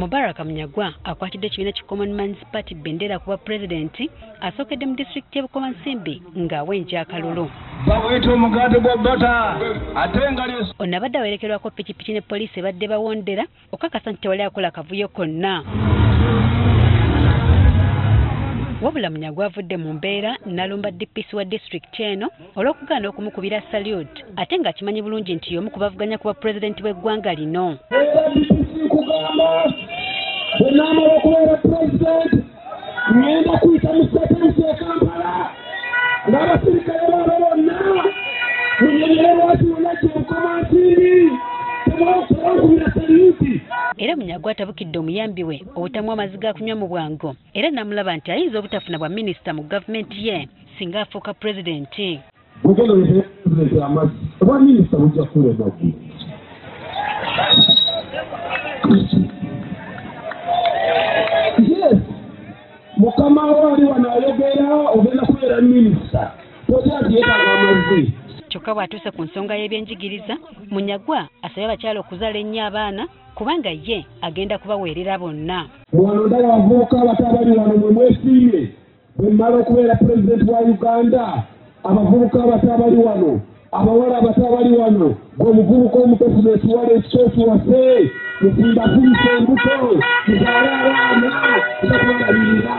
Mubaraka Munyagwa akwatidde ekibiina ki Common Man's Party bendera kuba pulezidenti asookedde mu disitulikiti y'e Bukomansimbi ng'awenja akalulu. Bawuyita omugaati gwa bbata ate nga Ono abadde awerekerwako pikipiki ne poliisi ebadde bawondera okukakasa nti tewali akola kavuyo konna. Wabula Munyagwa avudde mu mbeera n'alumba DPC wa disitulikiti eno olw'okugaana okumukubira salute ate ng'akimanyi bulungi nti y'omu ku bavuganya kuba pulezidenti w'eggwanga lino. Era DPC kugamba bwe naamala okubeera pulezidenti ngenda kuyita mu state e Kampala ng'abasirikale baabo bonna munyenyere lwaki wonna gye Bukomansimbi tebankubira saluti. Era Munyagwa atabukidde omuyambi we obutamu amazzi ga kunywa mu bwangu era n'amulaba nti ayinza obutafuna bwa minisita mu gavumenti ye singa afuuka pulezidenti. Bugenda pulezidenti amazzi obwa minisita bujja kulema ggwe. Yes, mukama wo ali wano ayogera ogenda kubeera minisita totya nti yeetaaga amazzi. Kyokka bw'atuuse ku nsonga y'ebyenjigiriza, Munyagwa asabye abakyala okuzaala ennyo abaana kubanga ye agenda kubaweerera bonna. Wano ndaba abavubuka abato abali wano mwe mwesiimye bwe mmala okubeera pulezidenti wa Uganda, abavubuka abato abali wano, abawala abato abali wano, gwe omuvubuka omutofu n'ekiwala ekitoofu waffe, mufumbafumbise embuto, muzaale abaana, tujja kubalabirira.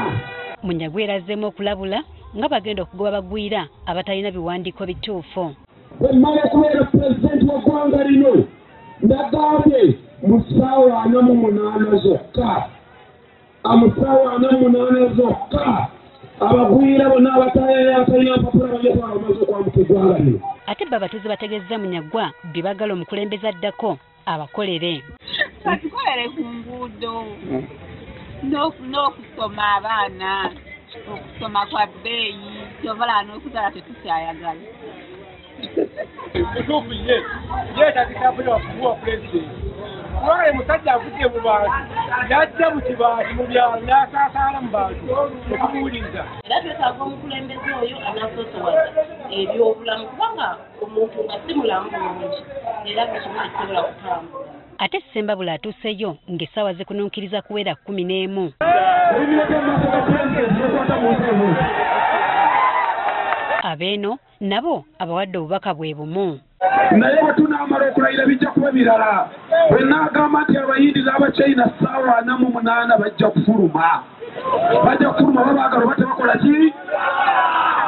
Munyagwa era azzeemu okulabula nga bagenda okugoba bagwira abatalina biwandiiko bituufu. Bwe mmala okubeera pulezidenti w'eggwanga lino, ndagambye mu ssaawa 48 zokka, mu ssaawa 48 zokka, abagwira bonna abatalina mpapula bajja kuba bamaze okwambuka eggwanga lino. Ate bo abatuuze bategeezezza Munyagwa bye baagala omukulembeze addako abakolere. Batukolere ku nguudo n'okusoma abaana, okusoma kwa bbeeyi, kyovala n'okuzaala tetukyayagala. Kituufu ye yeetagisa kuwa pulezidenti kubanga ye musajja avudde mu bantu n'ajja mu kibaati mu byalo n'asaasaana mu bantu okumuwuliriza. Era twetaaga omukulembeze oyo anaasosowaza ebyobulamu kubanga omuntu nga si mulamu bulungi era buli kimu tekisobola kutambula. Ate Ssembabule atuuseyo ng'essaawa zikununkiriza kuwera 11. Abeeno nabo abawadde obubaka bwe bumu. Naye bwe tunaamala okulayira bijja kuba birala. Bwe naagamba nti Abayindi n'Abachina ssaawa 48 bajja kufuluma. Bajja kufuluma babaagala oba tebakola ki?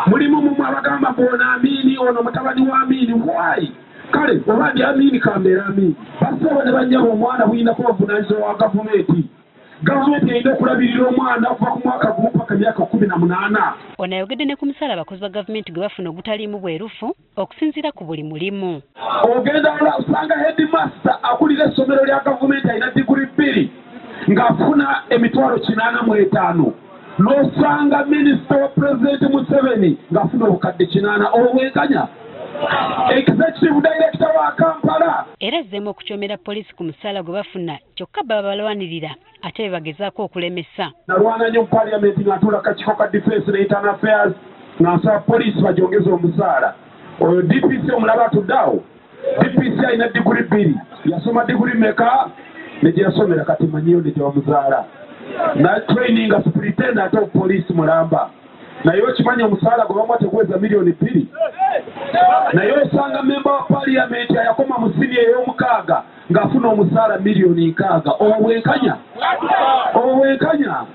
Mulimu mumwe abagamba mbu ono Amini, ono mutabani wa Amini. Why? Kale oba ndi Amini kambeera Amini. Bassebo ne bannyabo omwana bulina kuba buvunaanyizibwa wa gavumenti. Gavumenti erina okulabirira omwana okuva ku mwaka gumu paka myaka 18. Ono ayogedde ne ku musaala abakozi ba gavumenti gwe bafuna ogutaliimu bwerufu okusinziira ku buli mulimu. Ogenda osanga headmaster akulira essomero lya gavumenti alina diguli 2 ng'afuna emitwalo 85. N'osanga minisita wa pulezidenti Museveni ng'afuna obukadde 8 obwenkanya. Executive Director wa Kampala. Era azzeemu okukyomera poliisi ku musaala gwe bafuna kyokka baba balwanirira ate be bagezaako okulemesa. Nalwana nnyo mu paaliyamenti nga ntuula kakiiko ka Defense ne Internal Affairs nga nsaba poliisi bagyongeze omusaala. Oyo DPC omulaba atudde awo. DPC alina diguli 2. Yasoma diguli mmeka ne gye yasomera kati manyiyo ne gye bamuzaala. Na training as superintendent of police mulamba. Naye okimanyi omusaala gwe bamuwa teguweza miliyoni 2. Naye osanga memba wa paaliyamenti ayakoma mu siniya ey'omukaaga ng'afuna omusaala miliyoni 6. Obwo bwenkanya? Obwo bwenkanya?